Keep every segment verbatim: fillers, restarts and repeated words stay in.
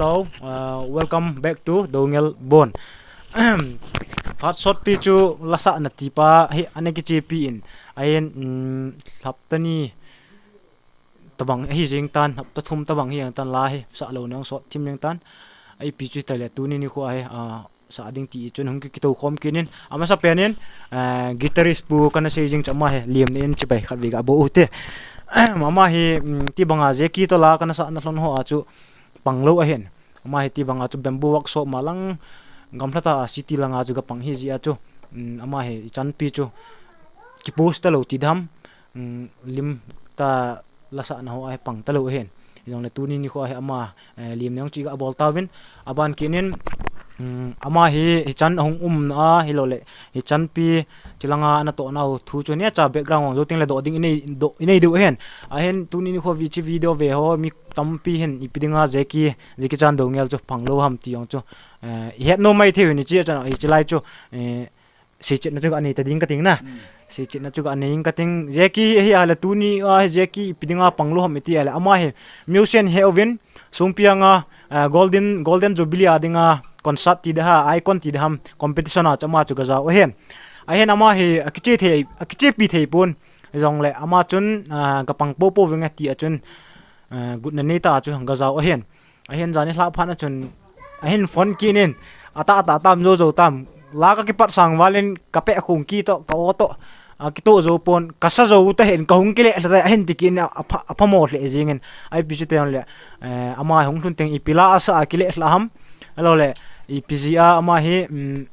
Tau, uh, welcome back to Dongel Bon. Phat sotpi chu lasa nati pa hi ana kichepi in. Ahin, um, hapta ni tabang hi jing tan, hapta thum tabang hi jing tan la hi, sa lo nang sot thim jing tan. Ai pi chu tale tuni nikho hi, uh, sa ding ti chun hung ki, kitou khom kinin. Amasa penin, uh, guitarist pu kana sei jing chu ama hi, liam nin chibai khat vei ga bo u te. Ama hi, um, ti banga Jackie toh la kana sa na hlon ho a chu panglo ahin. Ama hi ti banga chu Bamboo Workshop ma lang gamlha ta city langa chu ga pang hi jia chu. Um, ama hi ichanpi chu ki post ta lo ti dam. Um, lim ta lasa na ho a hi pang ta lo ahin. Jongle tuni nikho hi ama, eh, lim neng chu ga bol tauvin. Aban kinin, um, ama hi hichan ahung um na a hi lo le. Hichanpi chilanga ana toh nau thu chu neocha background hung jou ting le doh ding inei, doh inei diu ahin. Ahin tuni nikho vi chi video ve ho mi tampi hin ipi dinga Jackie, Jackie Chan Dongel chu panglo ham ti jong chu, eh, ihet nom mai thei u ni chi chan, hichi lai chu, eh, seichetna chu ka nei ta ding ka ting na. Seichetna chu ka nei ka ting. Jackie hi a le tuni a hi Jackie ipi dinga panglo ham iti a le ama hi musician hi uvin, Sungpianga, eh, Golden, Golden Jubilee a dinga concert ti da ha, Icon ti da ham, competition a chu ama chu ga jao ahin. Ahin ama hi akiche thei, akichepi thei pon. Jongle ama chun, ah, ka pang popo vinge ti a chun, ah, gutna nei ta chu ga jao ahin. Ahin jani lha phat na chun, ahin phone kinin, ata, ata, tam, jo, jo, tam. La ka kipat sang valin, ka peh khung kitoh, ka o toh, ah, kitoh jo pon, ka sa jo ta hin, ka hung kile lha ta, ahin ti kin, a, apha, apha mo le jingin, ai pi chu te le, eh, ama hung hlun teng ipi la asa a kile lha ham. Alo le, ipi jia ama hi, um,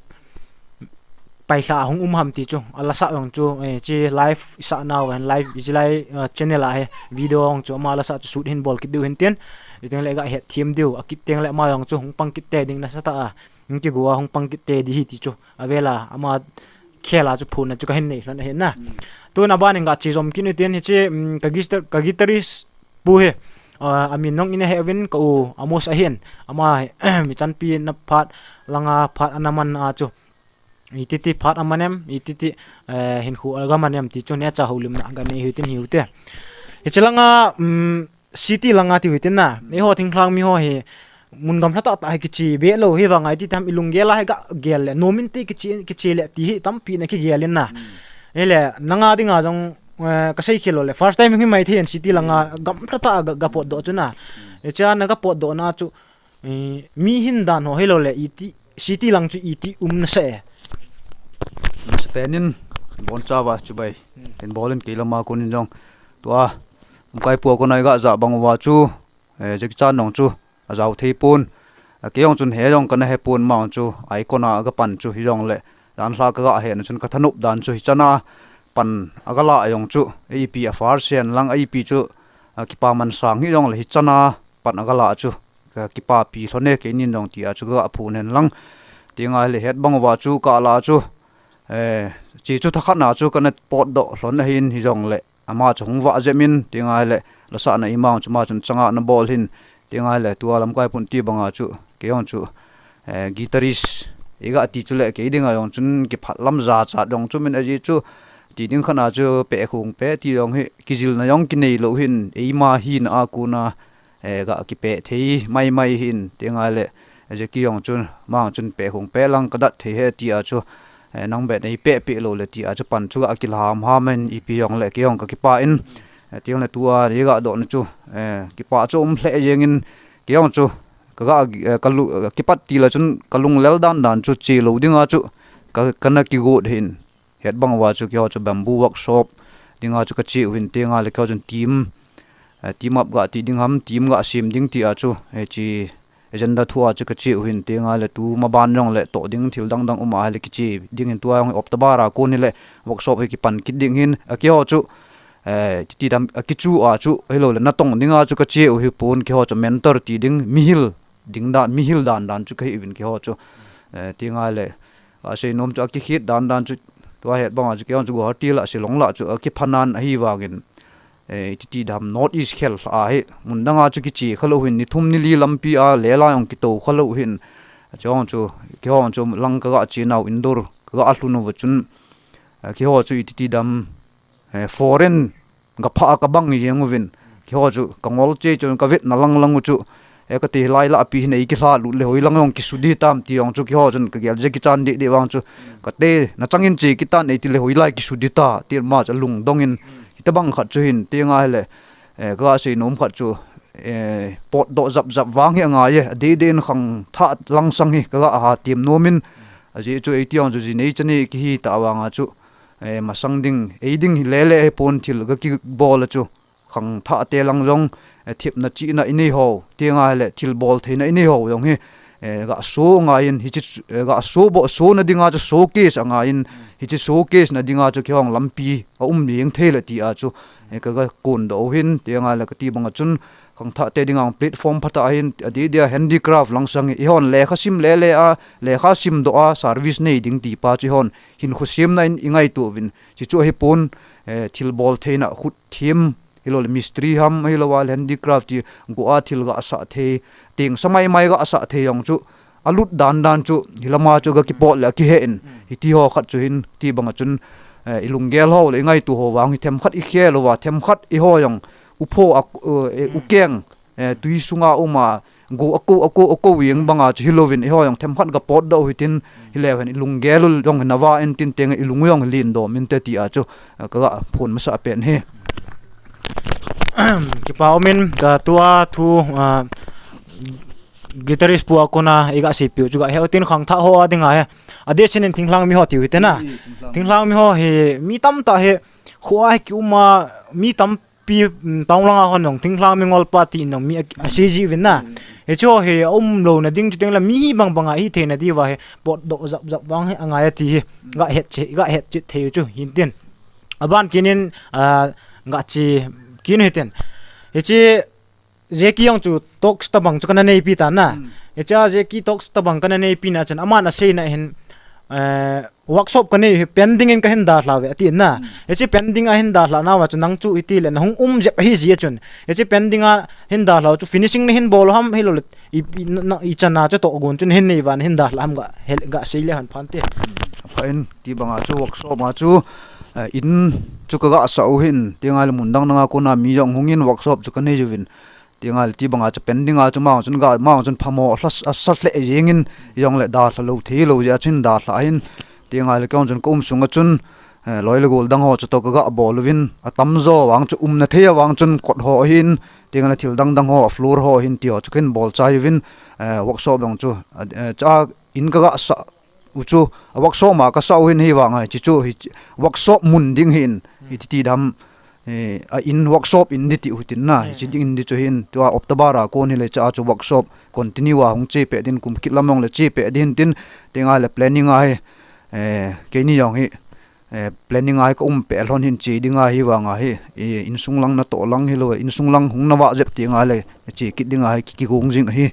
paisa hung um ham ti chu, a lasa jong chu, eh, chi live isa nau, hen live ijilai, uh, channel a hi video jong chu ama lasa chu shoot hin bol kit diu hin tin, iteng le ga het thiem diu, akit teng le ama jong chu hung pang kit te ding nasa ta a, hung kigo a hung pang kit te di hi ti chu, avela ama khela chu phun na chu ka hin nei hlon ahin na. Tun aban in ga chi jom kit u tin hi chi, um, ka guitar-, ka guitarist pu hi, uh, amin nong ina he vin ka u Amos ahin, ama hi, mi chanpi na phat langa phat ana man a chu. Ititi phat amanem, ititi, eh, hinkhu aga manem ti chu neocha houlimna ga nei hiu tin hiu te. Hichi langa, um, city langa ti hiu tin na. Eiho thinglhang mi ho hi mun gamlha tah tah hi kiche be lo hi vanga iti tam ilung gel a hi ga gel le. Nomin te kiche, kiche le ti hi tampi na kigel in na. Hile nanga dinga jong, eh, ka sei khel lo le. First time hi mai thei in city langa gamlha tah ga, ga potdoh chu na. Hicha na ga potdoh na chu, eh, mi hin dan ho hi lo le iti, city lang chu iti um na se. Nasa penin, bon chawa chu bai. Hin bolin kei lama konin jong. Tua, lamkai pu a kona iga ja bang uva chu, eh, Jackie Chan nong chu, ajao thei pon. A kei jong chun he jong kana he pon ma jong chu, Icon a ga pan chu hi jong le. Dan lha ka ga he na chun ka thanop dan chu hi chana pan aga la jong chu, ipi a far sen lang ipi chu, a kipa man sang hi jong le hi chana pan aga la chu. Ka kipapi hlon e keinin jong ti a chu ka ga phun hen lang. Ti ngai le het bang uva chu ka la chu, eh, chi chu thakhat na chu kana potdoh hlon ahin hi jong le. Ama chu hung vah jep in, ti ngai le, lasa na ima chu ma chun changa na bol hin, ti ngai le, tua lamkai pun ti banga chu, kei jong chu, eh, guitarist, iga ti chu le, kei dinga jong chun kiphat lam jachat jong chu min aji chu, ti ding khat na chu, peh khung peh ti jong hi, kijilna jong kinei lo hin, eima hina a kona, eh, ga kipeh thei mai mai hin, ti ngai le, Jackie jong chun, ma jong chun peh khung peh lang ka dat thei he ti a chu, eh, nang beh nei peh peh lo le ti a chu pan chu ga kilham ham in ipi jong le kei jong ka kipa in, eh, ti jong le tua ni ga doh na chu, eh, kipa chu um hle jeng in kei jong chu ka ga, eh, ka lu, eh, kipat ti la chun ka lunglel dan dan chu che lo dinga chu ka, kana kigot hin. Het bang uva chu keiho chu Bamboo Workshop dinga chu ka che u hin, ti ngai le keiho chun team, eh, team up ga ti ding ham, team ga sem ding ti a chu, eh, chi agenda thu a chu ka che u hin, ti ngai le tuma ban jong le toh ding thil dang dang um a le kiche ding hin tua jong October a kon hi le workshop hi kipan kit ding hin, a keiho chu, eh, ti, ti dam, a kichu a chu, hi lo le natong dinga chu ka che u hi pon keiho chu mentor ti ding, mihil ding dan, mihil dan dan chu ka hi u hin keiho chu, eh, ti ngai le, a sei nom chu a kikhit dan dan chu, tua het bang a chu keiho chu Guwahati la Shillong la chu a kiphanan ahi vangin, eh, ti, ti dam North East khel a hi, mun dang a chu kiche kha lo hin, ni thum ni li lampi a le la jong kito kha lo hin, a chu jong chu, keiho chu lang ka ga che nau Indore, ka ga hlun u va chun, eh, keiho chu i ti, ti dam, eh, foreign ga pha a ka bang jeng u vin. Keiho chu ka ngol che chu ka vet na lang lang u chu, E, kati lai la pi hin ei kihla lut le hoilang jong kisu di tam ti jong chu keiho chun kagel je kichan deh deh vang chu. Kati nachangin che kitan ei ti le hoilai kisu di ta ti ma chu lungdong in hitabang khat chu hin ti ngai le, e, kasei nom khat chu, e, potdoh jap jap vang hi angai e, adeh deh in khangthah langsang hi kaga ha tiam nom in, ajeh chu ei ti jong chu ji nei chani kihi ta vang a chu, e, masang ding, ei ding hi lele hi pon thil kakibol a chu. Khangthah te lang jong, e, thepna chihna inei ho, ti ngai le thilbol theina inei ho jong hi, e, gaso ngai in, hiche, e, gaso bo, sona dinga chu showcase angai in, hiche showcase na dinga chu keihon lampi aum jeng thei le ti a chu, e, kaga kondoh u hin, ti ngai le kati bang a chun, khangthah te dinga platform phatah hin, adeh deh a handicraft langsang hi, eihon lekha sim lele a, lekha simdoh a, service nei ding ti pa chu eihon hinkho semna in ingaito uvin, hichu ahi pon, e, thilbol theina khut them, hilou le mistri ham, hilou a le handicraft ti go a thil gasah thei, teng samai mai gasah thei jong chu, alut dan dan chu, hilama chu gakipot le akihe in, hiti ho khat chu hin, ti bang a chun, e, ilunggel ho le ingaito ho vang hi themkhat ikhel uva, themkhat eiho jong, upho a, e, ukeng, e, tui sunga uma, go ako, ako, ako jeng banga chu hilouvin, eiho jong themkhat gapotdoh u hitin, hileu hen ilunggel u jong hin ava in tin teng ilung u jong lindom inte ti a chu, e, kaga phon masa pen hi. Kipa umin, da tua thu, a, guitarist pu a kona iga seipiu chu gahe u tin khangthah ho a dinga hi. Adeh senin thinglhang mi ho tiu hite na. Thinglhang mi ho hi mi tamtah hi khoa hi kiuma mi tampi, mm, town langa hon jong thinglhang mi ngolpa ti in jong mi a, asei ji uvin na. Hichu hi aumlouna ding chu teng le mi hi bang banga hitheina diuva hi potdoh jap jap vang hi angai ati hi. Gahet che, gahet chet thei u chu hintin. Aban kinin, a, gache kit u hitin. Hiche Jackie jong chu talks tabang chu kana neipi ta na. Hiche Jackie talks tabang kana neipi na chun aman aseina hin, e, workshop kanei hi pending in kahin dalha uve ati na. Hiche pending ahin dalha nauva chu nang chu iti le nahung um jep ahi ji a chun. Hiche pending ahin dalha u chu finishing nahin bol u ham hilou le i, i, na, na, ichana chu tohgon chu nahin nei uva nahin dalha ham ga, hel, gasei le hon phante. Pha in ti banga chu workshop a chu, e, in chu kagasah u hin, ti ngai le mun dang danga kona mi jong hungin workshop chu kanei uvin. Ti ngai le ti banga chu pending a chu mang chun ga, mang chun phamo lhas, asa lheh jengin jong le dalha lou thei lou jeh a chun dalha hin. Ti ngai le keiho chun kaum sunga chun, e, loi le gol dang ho chu toh kagabol uvin, atamjo vang chu umna thei a vang chun kot ho ahin, ti ngai le thil dang dang ho, a floor ho ahin ti ho chu kahin bol chai uvin, e, workshop jong chu, a, e, cha in kagasah u chu, a workshop ma kasah u hin hi vang a, hiche chu, hi, workshop mun ding hin, hiti ti dam, e, a in workshop in di ti u hitin na, hiche ding in di chu hin, tua October a kon hile cha chu workshop continue a hung che peh din kum kit lam jong le che peh din tin, ti ngai le planning a hi, e, keini jong hi, e, planning a hi kaum peh lhon hin che ding a hi vang a hi, e, insung lang natoh lang hilou, insung lang hung nava jep ti ngai le, che kit ding a hi ki, kigong jing ahi.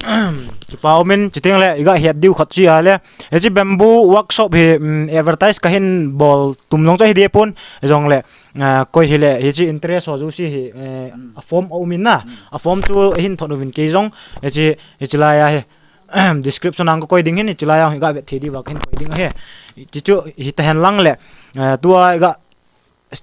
Kipa umin, chuteng le, iga het diu khat chu ahile. Hiche bamboo workshop hi, um, advertise kahin bol tum jong chu ahi deh pon, jong le, ah, koi hile, hiche interest ho jouse hi, eh, a form aum in na. A form chu ahin thot uvin kei jong, hiche, hiche lai a hi, description a kakoi ding hin, hiche lai a hi gavet thei diuva kahin koi ding ahi. Hiche chu hita hen lang le, eh, tua iga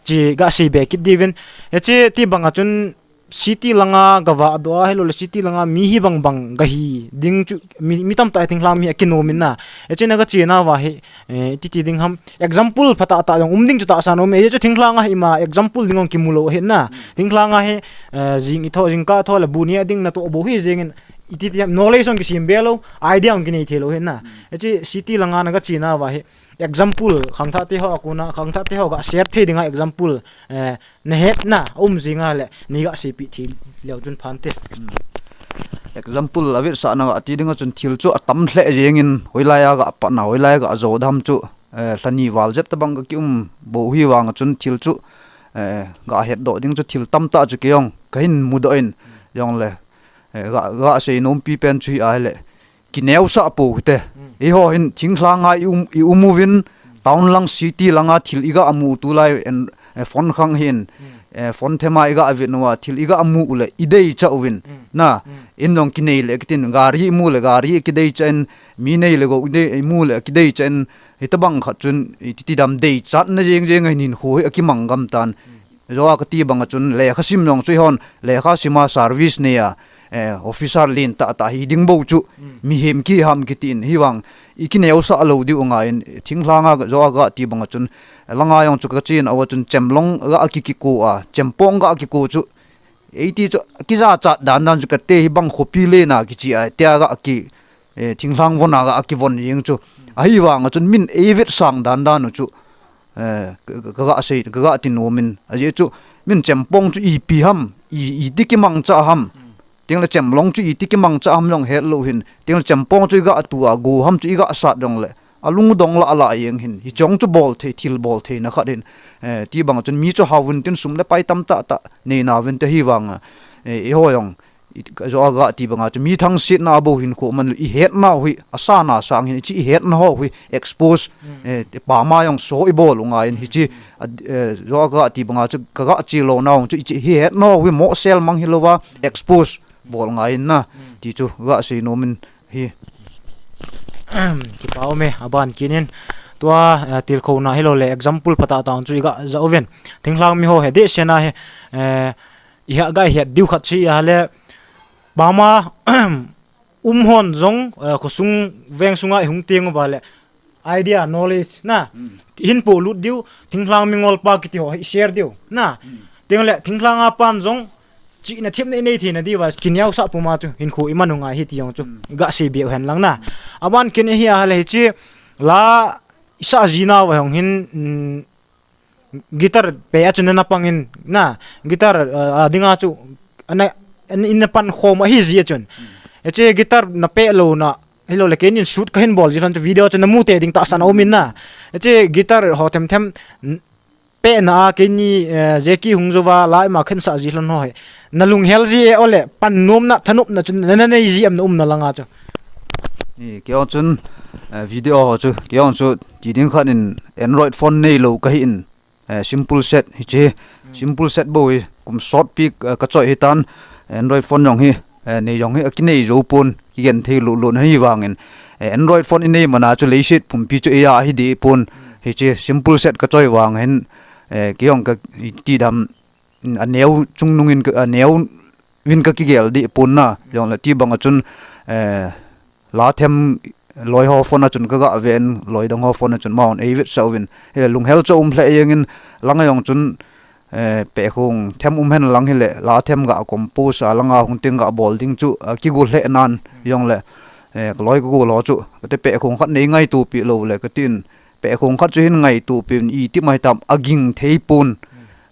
che gasei be kit diuvin. Hiche ti banga chun city langa gava doh a, hilou le city langa mi hi bang bang gahi ding chu mi, mi tamtah thinglhang mi akinom in na. Hiche na gache nauva hi, eh, iti ti ding ham. Example phatah tah jong um ding chu tahsan um e. Hiche thinglhang a hi ima example ding jong kimu lou ahi na. Thinglhang a hi, eh, jing itho, jingkah tho le bu neh ding natoh bou hi jengin iti ti ham knowledge jong kisem be lou, idea jong kinei thei lou ahi na. Hiche city langa na gache nauva hi. Example, khangthah te ho a kona, khangthah te ho ga share thei dinga example, eh, nahetna, aum jinga le, nei gaseipeh thei leu chun phante. Example, avetsahna gati dinga chun thil chu atam lheh jengin, hoilai a gapatna, hoilai a gajo dam chu, eh, lhani val jep tabang kakium bou hi vanga chun thil chu, eh, gahetdoh ding chu thil tamtah chu kei jong, kahin mudoh in, jong le, eh, ga, gasei nompi pen chu hi ahile, kineosah pou hite. Eiho hin thinglhanga i um, i um uvin, town lang city langa thil iga mu tulai en, eh, phone khang hin, eh, phone thema iga vet uva, thil iga mu ule, ideicha uvin. Na, in jong kinei le kitin, gari imu le, gari kideicha in, mi nei le go, idei, imu le, kideicha in, hitabang khat chun, iti ti dam deichatna jeng jeng a hin hinkho hi akimang gam tan. Joa kati banga chun lekha sim jong chu ihon lekha sima service nei a, eh, officer len tah tah hi ding bou chu mihem ki ham kiti in hivang i kineosah lou diu ngai in thinglhang a joa kati banga chun langa jong chu kachen a chun chemlong ga kikiko a, chempong ga kiko chu eiti chu kijachat dan dan chu kate hibang khopi lena kichi a, tia ga ki, eh, thinglhang von a ga kivon jeng chu. Ahivang a chun min eivetsang dan dan u chu, eh, ka, ka, kaga sei, kaga ti nom in. Ajeh chu min chempong chu ipi ham, i, iti kimangcha ham. Tengle chemlong chu iti kimangcha ham jong hetlou hin. Tengle chempong chu iga tu a, go ham chu iga sat jongle alungdong lah lah jeng hin. Hiche jong chu bol thei, thil bol theina khat hin. Eh, ti bang chun mi chu hauvin tin sum le pai tamtah tah neina uvin te hivang a. Eh, eiho jong, i, ka jo aga ti banga chu mi thangsetna bou hin khoman ihetna u hi, asana sang hin, hiche ihetna ho hi, expose, eh, pama jong so ibol u ngai in, hiche, a, eh, jo aga ti banga chu kaga che lou nau chu, hiche ihetna ho hi, mohsel mang hilouva, expose bol ngai in na, ti chu ga sei nom in hi. Kipa ume, aban kinin. Tua, eh, tilkhouna hilou le, example phatah tah chu iga ja uvin. Thinglhang mi ho hi, dehset na hi, eh, iha ga het diu khat chu ahile, pama, um hon jong, eh, khosung veng sunga ihung teng uva le, idea, knowledge, na, hin polut diu, thinglhang mingol pa kiti ho, hi share diu, na. Tengle, thinglhang a pan jong, chihna themna inei theina diuva, kineosah puma chu, hinkho iman u ngai hi ti jong chu, ga sei beu hen lang na. Aban kin hi ahile hiche, la, isah ji nauva jong hin, mm, guitar pe a chun ana pang in, na, guitar, ah, a dinga chu, ana, an, in na pan khom ahi ji a chun. Hiche guitar na pe lou na, hilou le keinin shoot kahin bol ji lhon chu video chu namu te ding tahsan aum in na. Hiche guitar ho them them, n-, pehna a keini, eh, Jackie hung jouva la ima khen sah ji lhon ho hi. Na lunghel ji e ole, pan nomna, thanopna chun, na, na nei ji am na umna langa chu. Ni, kei jong chun, eh, video ho chu, kei jong chu, ti ding khat in Android phone neilou kahi in, eh, simple set hiche, simple set bou hi, kum sot pi, eh, kachoi hitan, Android phone jong hi, eh, nei jong hi, akinei jou pon, kigen thei lou lou na hi vangin, eh, Android phone inei mana chu leiset pumpi chu eia hi deh pon, hiche simple set kachoi vang hin, eh, kei jong ka, iti dam, aneo chungnung in ka, aneo vin ka kigel deh pon na, jong le ti bang a chun, eh, la them loi ho phone a chun ka ga ven, loi dang ho phone a chun maun ei vetsah uvin. Hile lunghel chu um lheh jeng in lang a jong chun, eh, pehkhong them um hen lang hile, la them ga compose a langa hung teng ga bol ding chu, a kigu lheh nan jong le, eh, ka loi ka gol ho chu, kate pehkhong khat nei ngaito pi lou le, katin, pehkhong khat chu hin ngaito pi in iti mai tam aging thei pon,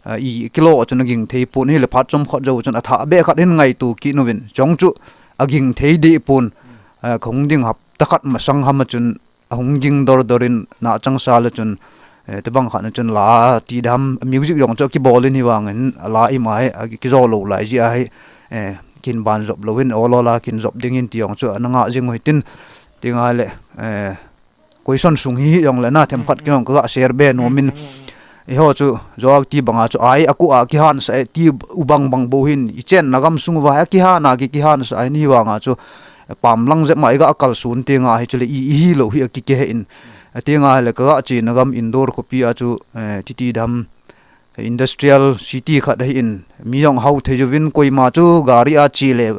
a, i kilo chun aging thei pon hile phat chom khat jou chun athah beh khat hin ngaito kit uvin. Jong chu aging thei deh pon, a, kahung ding hapta khat masang ham a chun ahung ging dor dor in na chang sa le chun, eh, tebang khat na chun la ti dam music jong chu kibol in hi vangin la ima hi, a, kijo lou lai ji ahi, eh, kin ban jop lou in ol ol a kin jop ding in ti jong chu ana ngah jing u hitin ti ngai le, eh, Question sung hi jong le na themkhat kei jong ka ga share be nom in. Eiho chu, jo a ti banga chu ai a ku a kihan sa e ti u bang bang bou hin i chenna gam sung uva a kihan a ki, kihan sa e ni vanga chu pam lang jep ma i ga kal sun ti nga hi chu le i, i hi lou hi a ki, ki he in. A ti nga le ka ga chena gam Indore khopi a chu, eh, titi dam, industrial city khat ahi in, mi jong hau thei jovin koima chu gari a che le,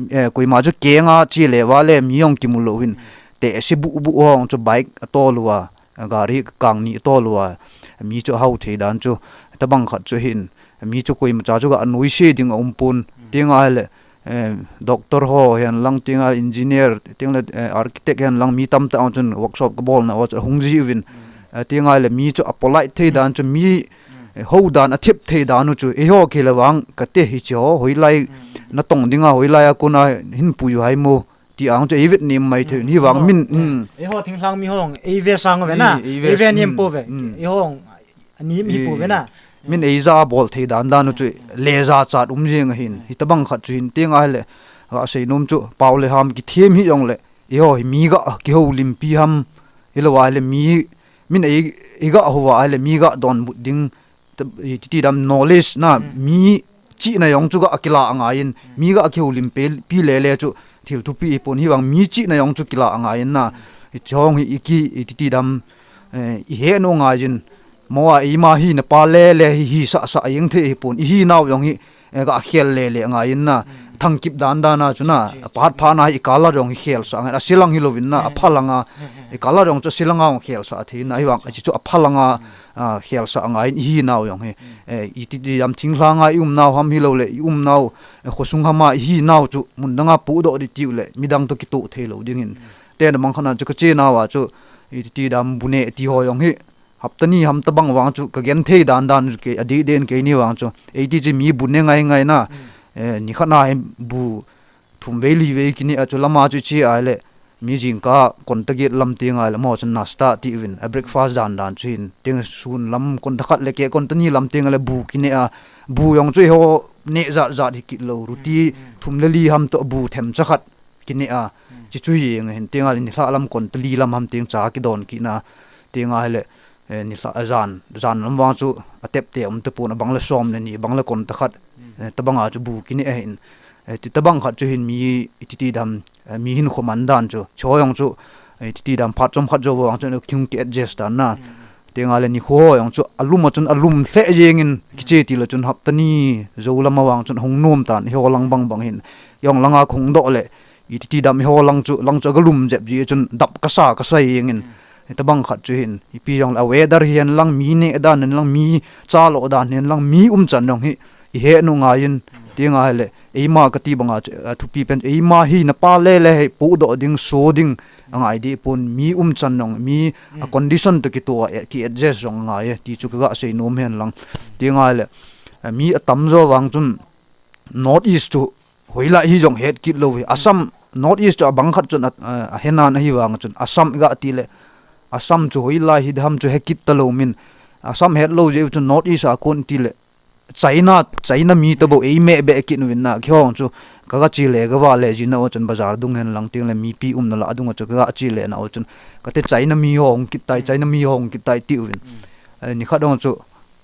eh, koima chu keng a che le va le mi jong kimu lou hin, te si bu bu hong chu bike a tol uva, gari kang ni a tol uva, mi chu hau thei dan chu, tabang khat chu hin, mi chu koima cha chu ga noi se ding a um pon, ti nga le, eh, doctor ho hihen lang, ti nga engineer, ti nga le, eh, architect hihen lang, mi tamtah ang chun workshop ka bolna ho chu hung ji uvin. Eh, ti nga le mi chu a polite thei dan chu mi, eh, ho dan a thip thei dan u chu, eiho kile vang ka te hi chu, hoilai na tong dinga, hoilai a kona hin pui u hai mo, ti ang chu ei vet nem mai thei, hi vang min, mm. Eiho thinglhang mi hong, ei ve sang ve na, ei ve nem po ve, eiho ani mi po ve na. Min ei ja bol thei dan dan u chu le ja chat um jing ahin. Hitabang khat chu hin ti nga le, ga sei nom chu pau le ham kithem hi jong le, eiho hi mi ga kihoulimpi ham, hilou a le mi, min ei, ei ga hou a le mi ga donbut ding, ti, ti dam knowledge na, mi chihna jong chu ga kila angai in, mi ga kihoulimpi, pi le le chu thil thupi hi pon hi vang mi chihna jong chu kila angai in na, hi chong hi i ki, i ti, ti dam, eh, i he no ngai in, Mo a ima hina pa lele hi, hi sa sa jeng thei hi pon, i hinau jong hi, eh, ga khel lele ngai in na, thangkip dan dan a chu na, a phat phat na hi i color jong hi khel sa ngai, a silang hi lovin na, a phalanga, i color jong chu a silanga jong khel sa thei na, hi vang, a chi chu a phalanga, a, khel sa ngai in i hinau jong hi, eh, i ti ti dam thinglhanga i umnau ham hi lo le, i umnau, eh, khosung hama i hinau chu, mun danga pudoh di tiu le, midang to kitoh thei lo ding in. Te na mang khana chu ka chenau a chu, i ti ti dam bu ne ti ho jong hi, hapta ni ham tabang vang chu ka gen thei dan dan ke, a di den ke ni vang chu. Ei ti chi mi bu ne ngai ngai na. Eh, ni khat na hi bu thum vei li vei kine a chu lama chu chi a le. Mi jingkah konta get lam ti ngai le mo chu nasta ti vin. A breakfast dan dan chu hin. Ting sun lam konta khat le ke konta ni lam ti ngai le bu kine a. Bu jong chu ho ne jat jat hi kit lo. Ruti thum le li ham to bu themcha khat kine a, chi chu hi nge hin, tenga le nilhah lam konta li lam ham teng cha kidon kit na, tenga le, eh, nilhah a jan, jan lam vang chu a tep te um te pon, a bang le som le ni, bang le konta khat, eh, tabanga chu bu kine a hin, eh, ti tabang khat chu hin mi, i ti ti dam, eh, mi hin khoman dan chu, chu jong chu, eh, i ti ti dam phat chom khat jo vang chu, eh, thing ki adjust dan na, Tenga le nikho jong chu a lum a chun a lum hle jeng in kiche ti le chun hapta ni jo lama vang chun hung nom tan, i ho lang bang bang hin. Jong langa khung doh le, i ti ti dam i ho lang chu, lang chu a ga lum jep ji chun dap ka sa, ka sa jeng in. Tabang khat chu hin, ipi jong le a weather hihen lang, mi ne dan hihen lang, mi cha lo dan hihen lang, mi um chan jong hi, i he nu ngai in, ti ngai le, eima ka ti banga chu, a thupi pen, eima hina pa lele hi, pudoh ding, so ding, a ngai di pon mi um chan jong, mi a condition to kitoh a, ki adjust jong a ngai e, ti chu ka ga sei nom hen lang. Ti ngai le, eh, mi a tam jo vang chun North East chu hoilai hi jong het kit lo hi. Assam, North East chu a bang khat chun a, a, a henan ahi vang chun Assam i ga ti le, Assam chu hoilai hi dam chu he kit ta lo min. Assam het lo jeh chun North East a kon ti le, China, China mi tabo ei meh beh kit uvin na, kihong chu, ka ga chi le, ka va le, jina o chun bazar dung hen lang ting le, mipi umna la dung a chu, ka ga chi le na o chun, ka te China mi hong kit tai, China mi hong kit tai ti uvin. Eh, ni khat dong chu,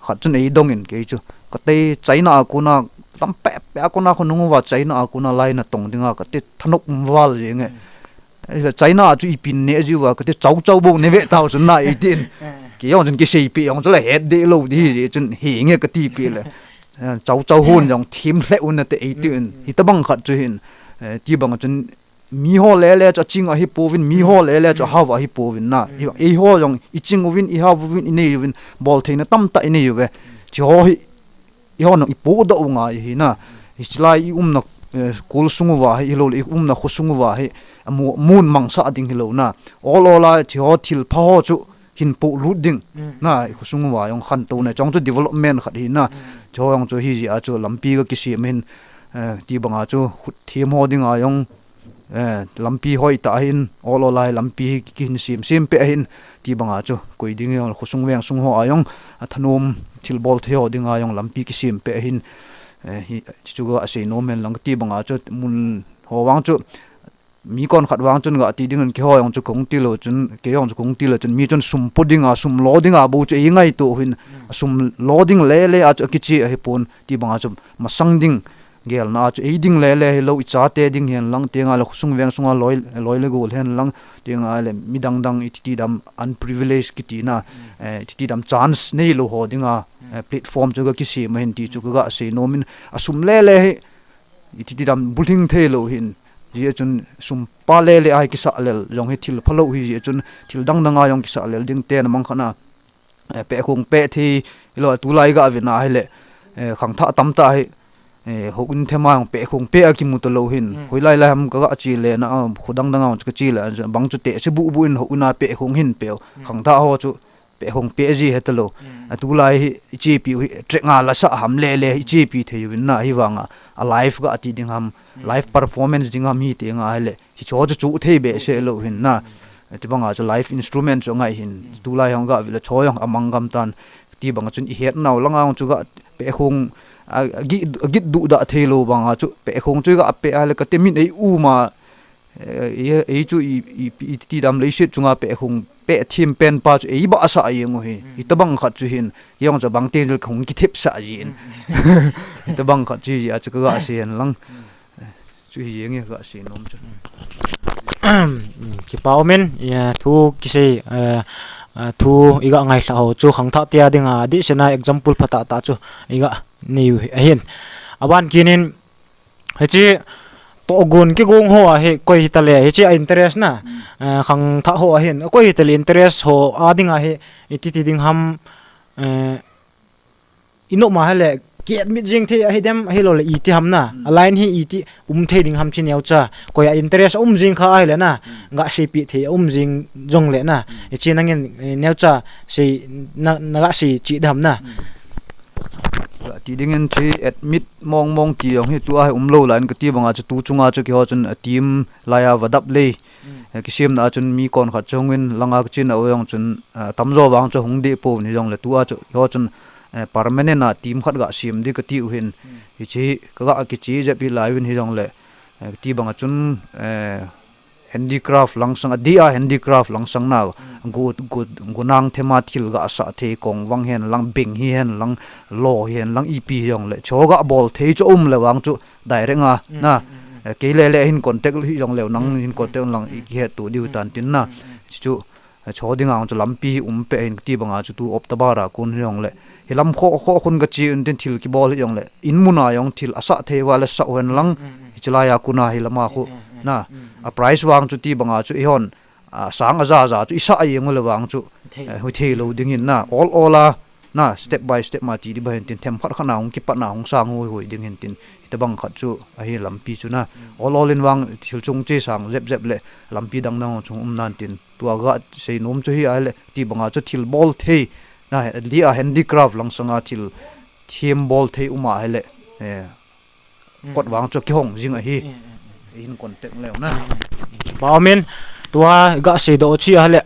khat chun ei dong in, kei chu, ka te China a kuna, tam pe, pe a kuna khonung uva China a kuna lai na tong dinga, ka te thanok um val jeng e. China chu i pin ne jiu va, ka ti chau chau bo ne ve tau chun na i tin. Ki jong chun ki sei pi jong chu la het de lo di ji chun hi nge ka ti pi le. Eh, chau chau hun jong thim hle un na te i tin. Hi tabang khat chu hin. Eh, ti bang chun mi ho le le chu a ching a hi po vin, mi ho le le chu a hau a hi po vin na. I, i ho jong i ching uvin, i hau uvin, i nei uvin, bol theina tam ta i nei uve. Chi ho hi i hon i pudoh u ngai hi na. Hi chilai i umna, eh, kul sung uva hi, hi lo le i umna kho sung uva hi, a mu-, mun mangsa ding hi lo na. Ol ol a chi ho thil pha ho chu hin pulut ding. Mm. Na, i kho sung uva jong khantou na, chong chu development khat hi na. Mm. Chi ho jong chu hi ji a chu lampi ka kisem hin, eh, ti banga chu khut thim ho dinga jong Eh, lampi hoi ta hin, ol ol a hi lampi hi ki, ki hin sem, sem pe hin, ti banga chu, koi ding jong, khosung veng sung ho a jong, a thanom thil bol thei ho dinga jong lampi kisem pe hin, eh, hi, chu chu a sei nom hen lang ti banga chu, mun ho vang chu, mi kon khat vang chun ga ti ding in ki ho jong chu kong ti lo chun, ke jong chu kong ti lo chun, mi chun sum pu dinga, sum lo dinga bo chu ei ngai to hin, sum lo ding le le a chu a kichi a hi pon, ti banga chu, masang ding, Gelna a chu ei ding le le hi lo i chate ding hen lang, tenga le khosung veng sunga loi, loi le gol hen lang, tenga le midang dang i ti ti dam unprivileged kiti na, eh, i ti ti dam chance nei lo ho dinga, eh, platform chu ka kisem a hin ti chu ka ga sei nom in a sum le le hi, i ti ti dam bulhing thei lo hin, ji a chun sum pa le le a hi kisa lel, jong hi thil pha lo hi ji a chun thil dang dang a jong kisa lel ding te na mang khana, eh, peh khung peh thi, ilo tulai ga vina hi le, eh, khang tha tam ta hi, eh, ho in thema hong peh khung peh a kimu ta lo hin. Mm. Hoilai lai ham ka ga chi le na, ah, khu dang dang a ka chi le, bang chu te si bu bu in ho una peh khung hin peh, mm, khang tha ho chu peh khung peh ji he ta lo. Mm. A tulai hi i chi pi hi, trek nga la sa ham le le i chi pi thei vin na hi vanga, a live ga ti ding ham, mm, live performance ding ham hi te nga hi le, Hi cho chu chu thei be se lo hin na. Ti banga chu live instrument chu ngai hin. Tulai hong ga vila cho jong a mang gam tan. Ti banga chun i het nau langa hong chu ga peh khung a, a gi, a git du da thei lo banga chu peh khung chu ga peh a le ka te min ei u ma. Eh, ei, ei chu i, i, i ti dam leiset chunga peh khung peh thim pen pa chu ei ba sa jeng u hi. I ta bang khat chu hin. Jong chu bang te jil khung ki thep sa jin. I ta bang khat chu ji a chu ka ga se hen lang. Chu hi jeng e ka sei nom chu. Kipa um in, eh, thu kisei, eh, ah, thu iga ngailha ho chu khangthah te a dinga dihsena example phatah tah chu iga neiu ahin. Aban kinin, hiche tohgon kigong ho a hi koi hitale, hiche a interest na, eh, khangthah ho ahin, koi hitale interest ho a dinga hi iti ti ding ham, eh, inop ma hile, ki admit jing thei ahi dem, ahilouleh iti ham na, a line hi iti um thei ding ham chi neocha, koi a interest um jing kha ahile na, ga seipeh thei um jing jongle na, hiche nangin, eh, neocha sei, na, naga sei chi dem na. Ti dingin chi admit mong mong ti jong hi tua hi umlou lai in kati banga chu tu chunga chu kiho chun a team laiya vadap lei. Eh, kisemna a chun mi kon khat chu hungin langa kichin a jong chun, eh, tamjo vang chu hung deh pon hijongle tua chu kiho chun, eh, permanent a team khat ga sem di kati u hin. Hiche kaga kiche jep hi lai uvin hijongle, eh, kati banga chun, eh, handicraft langsang, adeh a handicraft langsang na, go, go, gonang thema thil ga sah thei kong vang hen lang, beng hi hen lang, lo hi hen lang, ipi hijongle, chu ga bol thei chu umle vang chu direct a, na, eh, kei lele hin contact hijongle, nang hin contact lang, i kihet to diu tan tin na, chu, chu, eh, chu dinga chu lampi hi um pe hin kati banga chu tu October a kon hijongle, hilam kho, kho khun kache un tin thil kibol hijongle, in muna jong thil asah thei uva le sah u hen lang, hiche laiya kona hilama khu, na, a price vang chu ti banga chu ihon, a, sang aja ja chu isah jeng ule vang chu, eh, hui thei lou dingin na, ol ol a, na, step by step ma ti di ba hin tin, themkhat khat na hung kipatna hung sang hui hui ding hin tin, hitobang khat chu ahi lampi chu na, ol ol in vang thil chung che sang jep jep le lampi dang dang chung um nan tin, tua ga seinom chu hi ahile, ti banga chu thil bol thei, na, adeh a handicraft langsanga thil them bol thei um ahile, eh, kot vang chu kihong jing ahi. Hin contact leu na. Ba umin, tua ga seidoh chi ahile,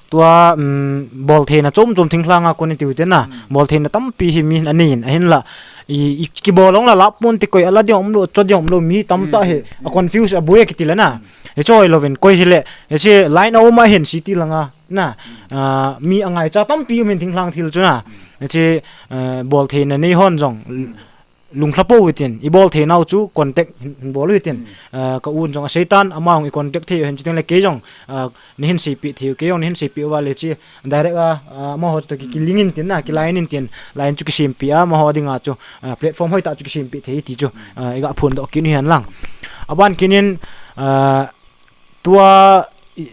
tua, um, bol theina chom chom thinglhanga kon itiu te na, bol theina tampi hi mi hin anei in, ahinla, i, i kibol ong la lap pon ti koi ala ding umlou, cho ding umlou, mi tamtah hi, a confuse a boi a kiti le na. Hiche hoilouvin, koi hile, hiche line a um a hin city langa, na, ah, mi angaicha tampi um hin thinglhang thil chu na. Hiche, eh, bol theina nei hon jong, lunglha pou hitin, ibol theinau chu contact hin, hin bol u hitin, ah, ka un jong asei tan, ama jong i contact thei u hin chuteng le kei jong, ah, nahin seipeh thei u, kei jong nahin seipeh uva le chu direct a, ah, amaho toh ki, kilink in tin na, kiline in tin, line chu kisempeh a, amaho dinga chu, ah, platform hoitah chu kisempeh thei ti chu, ah, iga phondoh kit u hen lang. Aban kinin, ah, tua, i,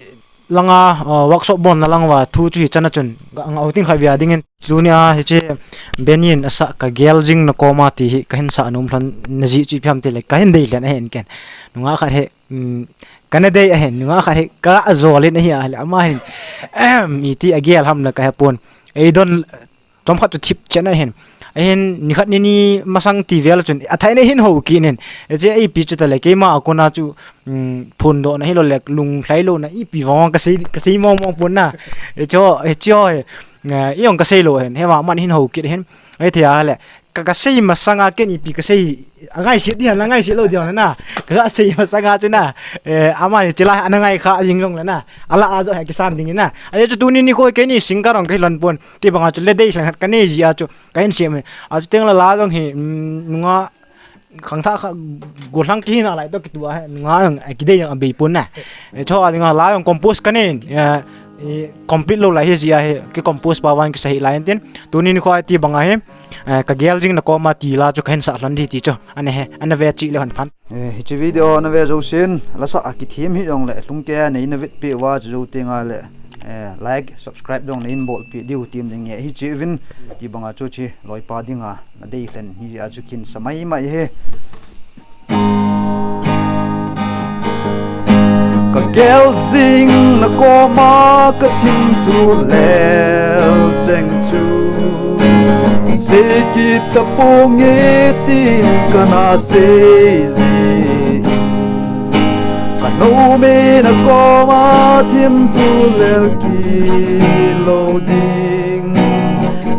langa, ah, workshop bolna lang uva thu chu hichan a chun, ga, ga outing khat via dingin. Tunia hiche Benny in asah Ka Gel Jing Na Koma ti hi kahin sah nom lhon na jeh chu ipi ham tile kahin dei lhen ahin ken. Nungah khat hi, um, kana dei ahin, nungah khat hi ka ajol in ahi ahile, ama hin, iti agel ham la kahepon. Eidon chomkhat chu thip chen ahin. Ahin, nikhat nini masang ti vel chun, athai nei hin hou kit in. Hiche ipi chu tale, keima a kona chu, um, phondohna hilou le, lunglhai louna, ipi vang vang kasei, kasei mong mong pon na. Hiche, hiche, eh, ijong kasei lou hin, hivang man hin hou kit hin. Ahithei a le, ka, kasei masanga ken ipi kasei, angaisih ding, angaisih lou ding na. Kasei masanga chu na, eh, ama hiche la, ana ngai kha jing jong le na. Ala a jo hi kisan ding na. Ahi chu tuni nikho keini singer jong kahi lhon pon. Ti banga chu le dei lhang khat kanei jeh a chu. Kahin sem e. Achuteng le la jong hi, mm, nungah khangthah kha gollhang kihina lai toh kitua hi, nungah jong, eh, kidei jong abei pon na. Eh, chu a dinga la jong compose kanei, eh, eh, complete lou lai hi jeh a hi, ki compose pa vang kisa hi lai tin. Tuni nikho a ti banga hi, eh, Ka Gel Jing Na Koma ti la chu kahin sah lhon di ti chu. Ana he, ana ve chih le hon phan. Eh, hiche video na ve jousen, la sah a kithem hijongle, lungkei a neina vetpeh uva chu jou tengle, eh, like, subscribe jong neihin bolpeh diu tin ding nge hiche uvin, ti banga chu hiche loipa dinga na dei lhen hi a chu kin sa mai mai hi. Ka gel jing na koma ka thim thu lel cheng chu, sei kit tapong e tin kana sei ji. Ka nom e na koma thim thu lel kit lou ding.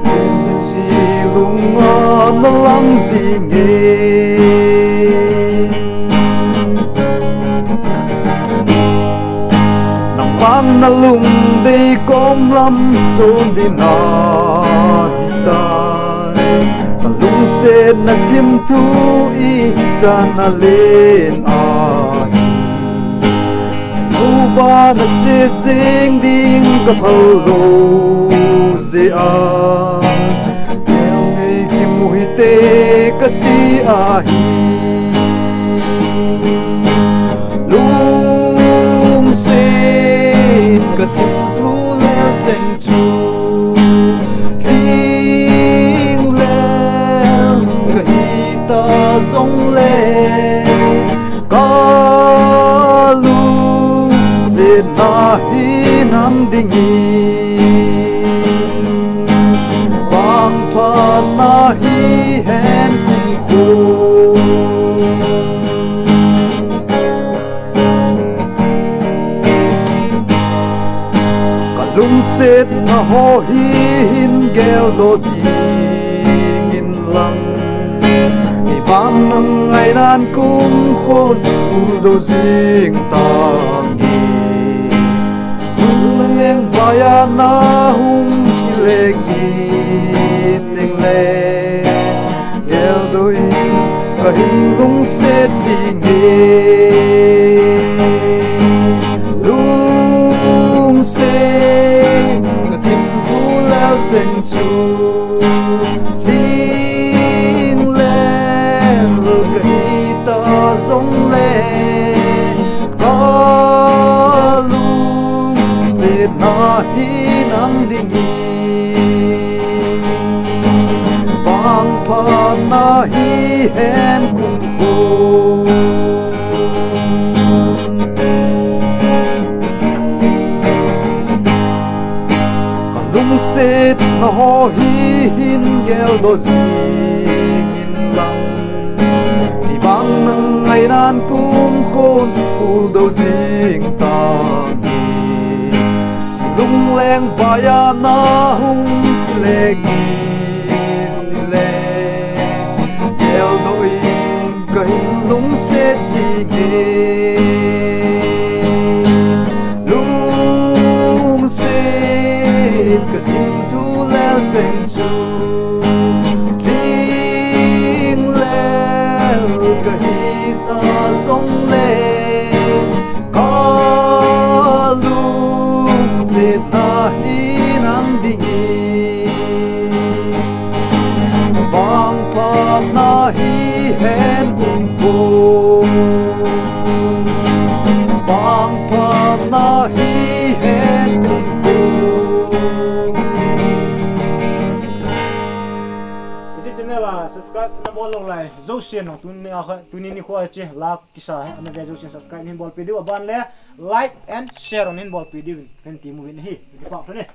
Kum si lunga na lang jing e. Nang vang na lungdei kom lam chon ding ahitai. Ka lungset na thim thu ichan alen ahi. Uva na che Sing ding ka phal lou jeh a, Nelngei kimu hite ka ti ahi. Lungset ka thim thu lel cheng chu, lhinglel ka hi ta jongle, ka lungsetna hi nang dingin, vangphatna hi hen kumkhu. Ka lungsetna ho hi hin geldoh jing in lang, kei vang nang ngainan kumkhon, puldou jing tange. Jung leng vai a na hung kile kit teng le, geldoh in ka hin lungset jing e. Lungset ka thim thu lel cheng chu, lhinglel ka hi ta jongle, ka lungsetna hi nang dingin, vangphatna hi hen kumkhu. Ka lungsetna ho hi hin geldoh jing in lang, kei vang nang ngainan kumkhon, puldou jing tange. Jung leng vai a na hung kile kit teng le, geldoh in ka hin lungset jing e. Lungset ka thim thu lel cheng chu, lhinglel ka hi ta jongle, ka lungsetna hi nang dingin, vangphatna hi hen kumkhu. Vangphatna hi hen kumkhu. Hiche channel a subscribe na bol lou lai jousen, tuni a kha, tuni nikho a hiche lakh kisa hi ana ve jousen subscribe hin bolpi diu, aban le like and share hin bolpi diu, ken ti mu vin ahi. Kipa thu ne.